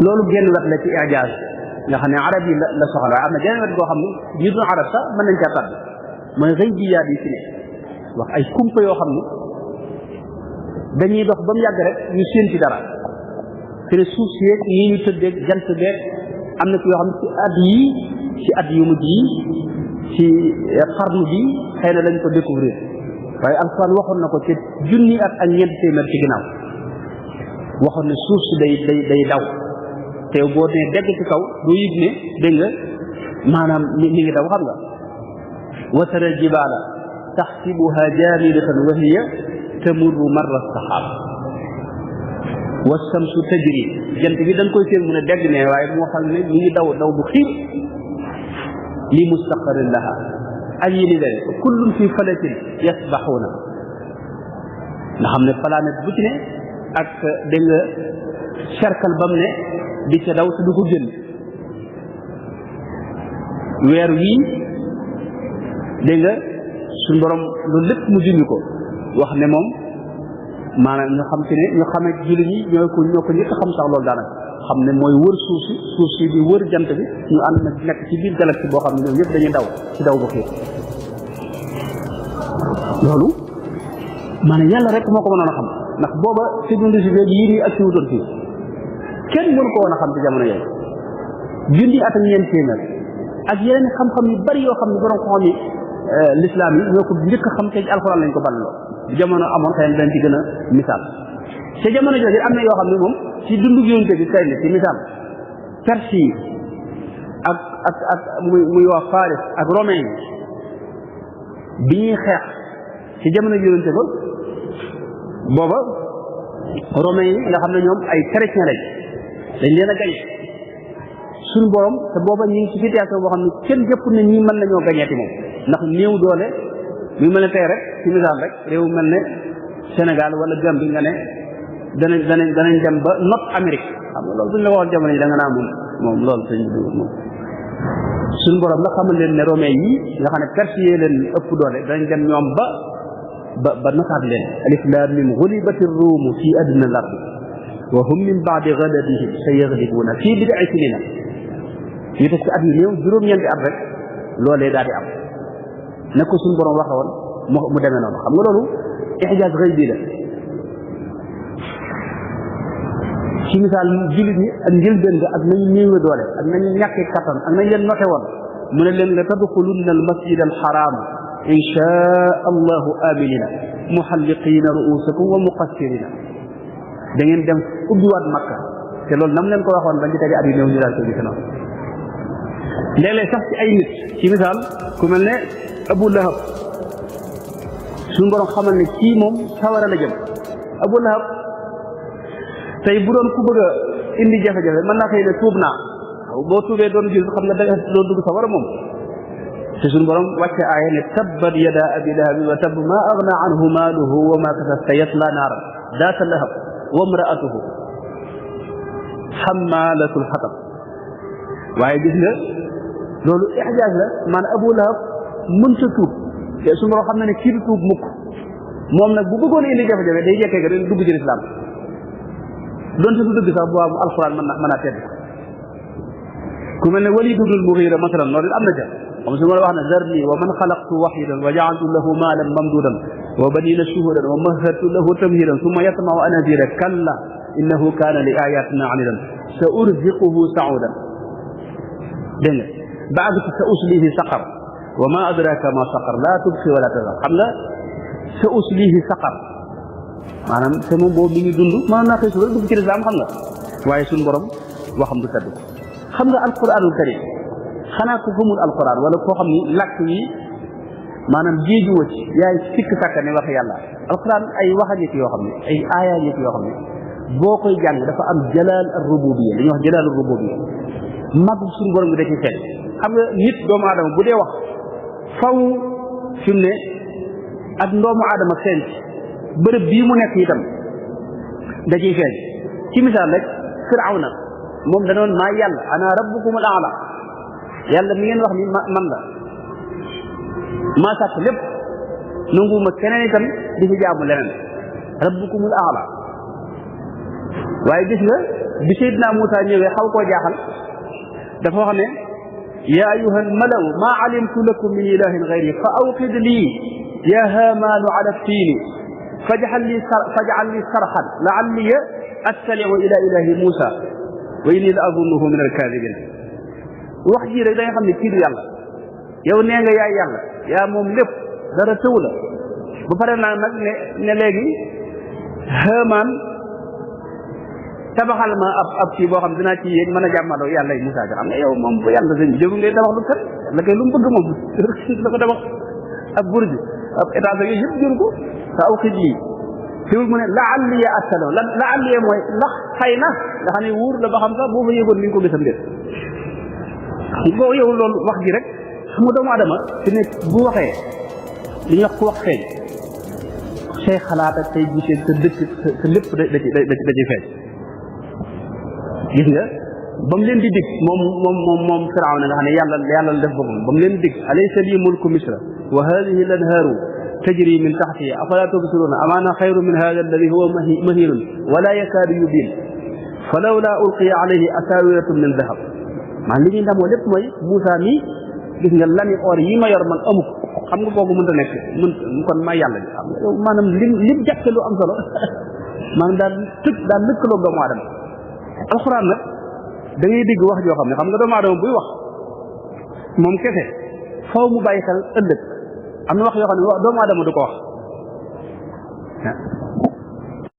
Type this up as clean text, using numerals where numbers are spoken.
loolu genn wet la ci ijaaz nga xam ne arab yi la soxla waaye am na genn wet goo xam ne ñu dul arab sax mën nañ caa tàbbi mooy xëy jiyaat yi ci ne wax ay kumpa yoo xam ne dañuy dox ba mu yàgg rek ñu séen ci dara te ne suuf si yeeg nii ñu tëddeeg jant beeg am na ci yoo xam ne ci at yu mujj yi ci xarnu bi xëy na lañ ko découvrir waaye alquran waxoon na ko ci junni at ak ñeent téeméer ci ginnaaw waxoon ne suuf si day daw te boo nee dégg ci kaw doo yëg ne dégg nga maanaam mi ngi daw xam nga wa tara jibaala taxsibuha jaamidatan wa hiya tamurru marra saxaab wa shamsu tajri jant bi dañ koy seen mu ne dégg ne waaye moo xam ne mi ngi daw bu xiir li mustaqarrin laha ay yi ni leen kullun fi falakin yasbaxuuna nga xam ne planète bu ci ne ak dégg nga cercle bam ne di ca daw te du ko génn weer wii dégg nga suñ borom loolu lépp mu junni ko wax ne moom maanaam ñu xam ci ne ñu xamee jullit ñi ñoo ko njëkk xam sax loolu daanaka xam ne mooy wër suuf si di wër jant bi ñu ànd nag nekk ci biir galaxie boo xam ne ñoom yëpp dañuy daw ci daw bu xiir loolu maanaam yàlla rek moo ko mënoon a xam ndax booba technologie bi yii nii ak si wutoon fii kenn mënu ko woon a xam ci jamono yooyu junni at ak ñeent téeméer ak yeneen xam-xam yu bari yoo xam ne borom xam yi l'islam yi ñoo ko njëkk a xam te alxuraan lañ ko balloo jamono amoon xëy na dañ ci gën a misaal te jamono jooju am na yoo xam ne moom ci dundu yonente bi xëy na ci misaal perse yi ak muy waa Faris ak romain yi bi ñuy xeex ci jamono yonente ba booba romain yi nga xam ne ñoom ay chrétien lañ dañ leen a gañ suñu borom te booba ñu ngi ci situation boo xam ne kenn jëpp ne ñii mën nañoo gañeeti moom ndax néew doole mi mel ne tey rek ci misaal rek réew mel ne Sénégal wala Gambie nga ne danañ dem ba not Amérique xam nga loolu buñ la waxoon jamono yi da nga naa moom loolu sañ bi moom suñu borom la xamal leen ne romain yi nga xam ne perse leen ëpp doole danañ dem ñoom ba notaat leen alif laam mim gulibati ruumu fi adna al ardi wa hum min baadi galabihim sayaglibuuna fii bid'i sinina ñu teg ci at yu néew juróom-ñeenti at rek loolee daal di am na ko suñu borom waxe woon mu demee noonu xam nga loolu ijaaz xëy bii la ci misaal jullit ñi ak njëlbéen ga ak nañu néewe doole ak nañu ñàkkee kattan ak nañ leen note woon mu ne leen la tadxulunna al masjid al haram inshaa allahu aminina muhalliqina ruusakum wa muqassirina da ngeen dem ubbiwaat makka te loolu nam leen ko waxoon bañ ci tege at yu néew ñu daal ko gis noonu léeg-léeg sax ci ay nit ci misaal ku mel ne Abu Lahab suñu borom xamal ne kii moom sawara la jëm Abu Lahab tey bu doon ku bëgg a indi jafe-jafe mën naa xëy ne tuub naa boo tuubee doon jël xam nga da nga doon dugg sawara moom te suñu borom wàcce aaya ne tabbat yada abi lahabin wa tabb ma agna anhu maaluhu wa ma kasab sayasla naaran daata lahab wa mraatuhu xammalatul xatab waaye gis nga loolu ijaaz la maanaam Abu Lahab mënta tuub te su ma xam na ne kii du tuub mukk moom nag bu bëggoon indi jafe-jafe day jekkee rek dugg ci lislaam donte du dëgg sax bu am alxuraan mën naa tedd ku mel ne Waliid ibnul Mugiira masalan loolu am na ca xam su ma la wax ne zarni wa man xalaqtu wahidan wa jaaltu lahu maalan mamduudan wa baniina shuhuudan wa mahadtu lahu tamhiidan summa yatma'u an aziida kalla innahu kaana li aayaatinaa aniidan sa urhiquhu sa'uudan dégg nga baag ci sa uslihi saqar wa ma adraka ma saqar laa tubqi wala tazar xam nga sa uslihi saqar maanaam te moom boobu mi ngi dund maanaam naa xëy su rek dugg ci lislaam xam nga waaye suñu borom waxam du tedd ko xam nga alquranul karim xanaa ko gëmul alquran wala koo xam ni làkk yi maanaam jéeju wa ci yaay sikk sàkka ne wax yàlla alquran ay waxa njëkk yoo xam ne ay aaya njëkk yoo xam ne boo koy jàng dafa am jalaal ar rububiyya li ñuy wax jalaal ar rububiyya mag suñu borom bi da ci feeñ xam nga nit doomu aadama bu dee wax faw fi mu ne ak doomu aadama feeñ bërëb bii mu nekk itam da ciy feeñ ci misaal rek Firawna moom danoon maa yàlla ana rabbukumul aala yàlla mi ngeen wax ni man la maa sàkk lépp nanguwuma keneen itam di fi jaamu leneen rabbukumul aala waaye gis nga bi Seydina Moussa ñëwee xaw koo jaaxal dafa wax ne ya ayuha almalau ma alimtu lakum min ilahin gayri fa awqid lii ya haamaanu ala tiini faj'al li sarxan la'alli attali'u ila ilahi Moussa wa inni la azunnuhu min alkaadibin wax jii rek da nga xam ne kii du yàlla yow nee nga yaay yàlla yaa moom lépp dara tëw la bu pare naa nag ne léegi Haamaan tabaxal ma ab kii boo xam dinaa ci yéeg mën a jàmmaloo yàlla yi Moussa xam nga yow moom bu yàlla sëñ jëru ngay tabax lu kat la koy lu mu bëgg moom la ko tabax ab burj ab étage yooyu yëpp jëru ko sa aw xij lii teewul mu ne la'alliya attalo la'alliya mooy ndax xëy na nga xam ne wóor la ba xam sax boo fa yëgoon ni nga ko gisam déet boo yow loolu wax ji rek xam nga doomu adama fi ne bu waxee li ñuy wax ku wax feeñ say xalaat ak say gisee sa dëkk sa lépp da ci feeñ gis nga ba mu leen di dig moom Firawna nga xam ne yàlla def boppam ba mu leen di dig alaysa li mulku misra wa hadihi al anhaaru tajri min taxtiha afala tubsiruna amaana xayru min hada alladi huwa mahinun wala yakaadu yubin falawla ulqiya alayhi asawiratun min dahab maa li ñuy ndamoo lépp mooy Moussa mi gis nga lami or yi ma yor man amu ko xam nga kooku mënta nekk kon maa yàlla ji xam nga yow maanaam lim jàppe lu am solo maanaam daal lëkkaloo doomu aadama alxuraan nag da ngay dégg wax joo xam ne xam nga doomu aadama buy wax moom kese faw mu bàyyi xel ëllëg am na wax yoo xam ne doomu aadama du ko wax